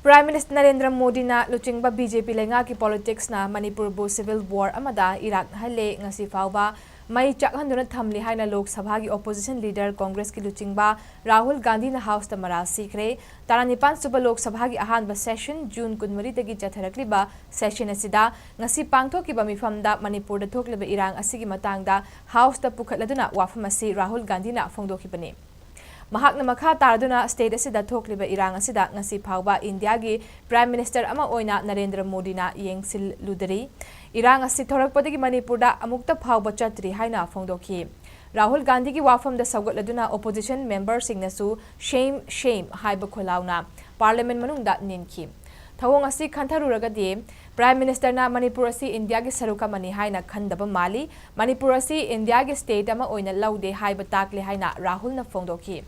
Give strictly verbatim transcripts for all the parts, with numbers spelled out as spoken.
Prime Minister Narendra ꯃꯣꯗꯤꯅ ꯂꯨꯆꯤꯡꯕ B J ꯄꯤ ꯂꯩꯉꯥꯛꯀꯤ ꯄꯣꯂꯤꯇꯤꯛꯁꯅ ꯃꯅꯤꯄꯨꯔꯕꯨ civil war ꯑꯃꯗ ꯏꯔꯥꯛꯅꯍꯜꯂꯦ, ꯉꯁꯤ ꯐꯥꯎꯕ ꯃꯩ ꯆꯥꯛꯍꯟꯗꯨꯅ ꯊꯝꯂꯤ ꯍꯥꯏꯅ ꯂꯣꯛ ꯁꯚꯥꯒꯤ opposition leader ꯀꯣꯡꯒ꯭ꯔꯦꯁꯀꯤ ꯂꯨꯆꯤꯡꯕ ꯔꯥꯍꯨꯜ ꯒꯥꯟꯙꯤꯅ ꯍꯥꯎꯁꯇ ꯃꯔꯥꯜ ꯁꯤꯈ꯭ꯔꯦ꯫ ꯇꯔꯥꯅꯤꯄꯥꯟ ꯁꯨꯕ ꯂꯣꯛ ꯁꯚꯥꯒꯤ ꯑꯍꯥꯟꯕ session June ꯀꯨꯟꯃꯔꯤꯗꯒꯤ ꯆꯠꯊꯔꯛꯂꯤꯕ session ꯑꯁꯤꯗ ꯉꯁꯤ ꯄꯥꯡꯊꯣꯛꯈꯤꯕ ꯃꯤꯐꯝꯗ ꯃꯅꯤꯄꯨꯔꯗ ꯊꯣꯛꯂꯤꯕ ꯏꯔꯥꯡ ꯑꯁꯤꯒꯤ ꯃꯇꯥꯡꯗ ꯍꯥꯎꯁꯇ ꯄꯨꯈꯠꯂꯗꯨꯅ ꯋꯥꯐꯝ ꯑꯁꯤ ꯔꯥꯍꯨꯜ ꯒꯥꯟꯙꯤꯅ ꯐꯣꯡꯗꯣꯛꯈꯤꯕꯅꯤ꯫ ꯃꯍꯥꯛꯅ ꯃꯈꯥ ꯇꯥꯔꯗꯨꯅ state ꯑꯁꯤꯗ ꯊꯣꯛꯂꯤꯕ ꯏꯔꯥꯡ ꯑꯁꯤꯗ ꯉꯁꯤ ꯐꯥꯎꯕ ꯏꯟꯗꯤꯌꯥꯒꯤ Prime Minister ꯑꯃ ꯑꯣꯏꯅ ꯅꯔꯦꯟꯗ꯭ꯔ ꯃꯣꯗꯤꯅ ꯌꯦꯡꯁꯤꯜꯂꯨꯗꯔꯤ꯫ ꯏꯔꯥꯡ ꯑꯁꯤ ꯊꯣꯔꯛꯄꯗꯒꯤ ꯃꯅꯤꯄꯨꯔꯗ ꯑꯃꯨꯛꯇ ꯐꯥꯎꯕ ꯆꯠꯇ꯭ꯔꯤ ꯍꯥꯏꯅ ꯐꯣꯡꯗꯣꯛꯈꯤ꯫ ꯔꯥꯍꯨꯜ ꯒꯥꯟꯙꯤꯒꯤ ꯋꯥꯐꯝꯗ ꯁꯧꯒꯠꯂꯗꯨꯅ opposition memberꯁꯤꯡꯅꯁꯨ "Shame, shame" ꯍꯥꯏꯕ ꯈꯣꯜꯂꯥꯎꯅ parliament ꯃꯅꯨꯡꯗ ꯅꯤꯟꯈꯤ꯫ ꯊꯧꯑꯣꯡ ꯑꯁꯤ ꯈꯟꯊꯔꯨꯔꯒꯗꯤ Prime Ministerꯅ ꯃꯅꯤꯄꯨꯔ ꯑꯁꯤ ꯏꯟꯗꯤꯌꯥꯒꯤ ꯁꯔꯨꯛ ꯑꯃꯅꯤ ꯍꯥꯏꯅ ꯈꯟꯗꯕ ꯃꯥꯜꯂꯤ꯫ ꯃꯅꯤꯄꯨꯔ ꯑꯁꯤ ꯏꯟꯗꯤꯌꯥꯒꯤ state ꯑꯃ ꯑꯣꯏꯅ ꯂꯧꯗꯦ ꯍꯥꯏꯕ ꯇꯥꯛꯂꯦ ꯍꯥꯏꯅ ꯔꯥꯍꯨꯜꯅ ꯐꯣꯡꯗꯣꯛꯈꯤ꯫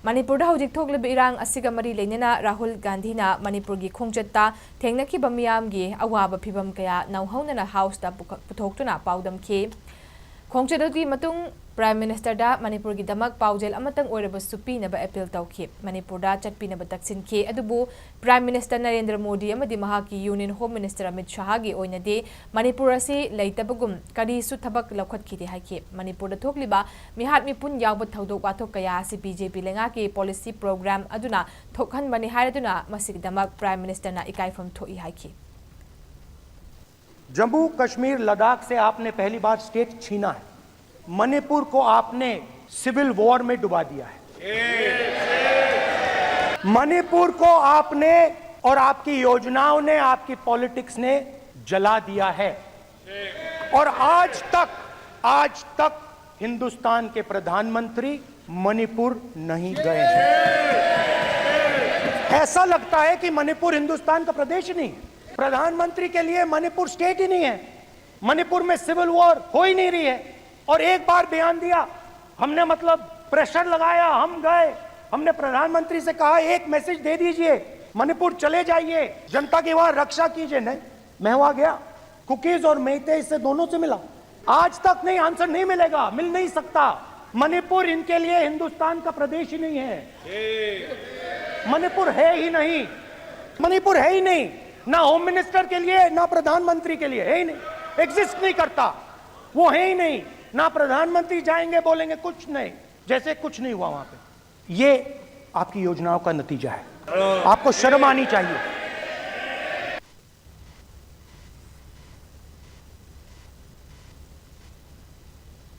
ꯃꯅꯤꯄꯨꯔꯗ ꯍꯧꯖꯤꯛ ꯊꯣꯛꯂꯤꯕ ꯏꯔꯥꯡ ꯑꯁꯤꯒ ꯃꯔꯤ ꯂꯩꯅꯅ ꯔꯥꯍꯨꯜ ꯒꯥꯟꯙꯤꯅ ꯃꯅꯤꯄꯨꯔꯒꯤ ꯈꯣꯡꯆꯠꯇ ꯊꯦꯡꯅꯈꯤꯕ ꯃꯤꯌꯥꯝꯒꯤ ꯑꯋꯥꯕ ꯐꯤꯚꯝ ꯀꯌꯥ ꯅꯧꯍꯧꯅꯅ ꯍꯥꯎꯁꯇ ꯄꯨꯈ-, ꯄꯨꯊꯣꯛꯇꯨꯅ ꯄꯥꯎꯗꯝꯈꯤ꯫ ꯈꯣꯡꯆꯠ ꯑꯗꯨꯒꯤ ꯃꯇꯨꯡ Prime Ministerꯗ ꯃꯅꯤꯄꯨꯔꯒꯤꯗꯃꯛ ꯄꯥꯎꯖꯦꯜ ꯑꯃꯇꯪ ꯑꯣꯏꯔꯕꯁꯨ ꯄꯤꯅꯕ appeal ꯇꯧꯈꯤ꯫ ꯃꯅꯤꯄꯨꯔꯗ ꯆꯠꯄꯤꯅꯕ ꯇꯛꯁꯤꯟꯈꯤ꯫ ꯑꯗꯨꯕꯨ Prime Minister ꯅꯔꯦꯟꯗ꯭ꯔ ꯃꯣꯗꯤ ꯑꯃꯗꯤ ꯃꯍꯥꯛꯀꯤ Union Home Minister ꯑꯃꯤꯠ ꯁꯥꯍꯒꯤ ꯑꯣꯏꯅꯗꯤ ꯃꯅꯤꯄꯨꯔ ꯑꯁꯤ ꯂꯩꯇꯕꯒꯨꯝ ꯀꯔꯤꯁꯨ ꯊꯕꯛ ꯂꯧꯈꯠꯈꯤꯗꯦ ꯍꯥꯏꯈꯤ꯫ ꯃꯅꯤꯄꯨꯔꯗ ꯊꯣꯛꯂꯤꯕ ꯃꯤꯍꯥꯠ ꯃꯤꯄꯨꯟ ꯌꯥꯎꯕ ꯊꯧꯗꯣꯛ ꯋꯥꯊꯣꯛ ꯀꯌꯥ ꯑꯁꯤ ꯕꯤ ꯖꯦ ꯄꯤ ꯂꯩꯉꯥꯛꯀꯤ policy program ꯑꯗꯨꯅ ꯊꯣꯛꯍꯟꯕꯅꯤ ꯍꯥꯏꯔꯗꯨꯅ ꯃꯁꯤꯒꯤꯗꯃꯛ Prime Ministerꯅ ꯏꯀꯥꯏꯐꯝ ꯊꯣꯛꯏ ꯍꯥꯏꯈꯤ꯫ जम्मू कश्मीर लद्दाख से आपने पहली बार state छीना है। मणिपुर को आपने civil war में डुबा दिया है। मणिपुर को आपने और आपकी योजनाओं ने, आपकी politics ने जला दिया है। और आज तक, आज तक हिंदुस्तान के प्रधानमंत्री मणिपुर नहीं गए हैं। ऐसा लगता है कि मणिपुर हिंदुस्तान का प्रदेश ही नहीं है। प्रधानमंत्री के लिए मणिपुर state ही नहीं है। मणिपुर में civil war हो ही नहीं रही है। और एक बार बयान दिया हमने, मतलब pressure लगाया, हम गए, हमने प्रधानमंत्री से कहा, एक message दे दीजिए, मणिपुर चले जाइए, जनता की वहां रक्षा कीजिए। नहीं, मैं वहां गया, कुकीज और मेइतेई से, दोनों से मिला। आज तक नहीं, answer नहीं मिलेगा, मिल नहीं सकता। मणिपुर इनके लिए हिंदुस्तान का प्रदेश ही नहीं है, मणिपुर है ही नहीं। मणिपुर है ही नहीं, ना होम मिनिस्टर के लिए, ना प्रधानमंत्री के लिए, है ही नहीं, एग्जिस्ट नहीं करता, वो है ही नहीं। ना प्रधानमंत्री जाएंगे बोलेंगे कुछ नहीं, जैसे कुछ नहीं हुआ वहां पे। ये आपकी योजनाओं का नतीजा है। आपको शर्म आनी चाहिए।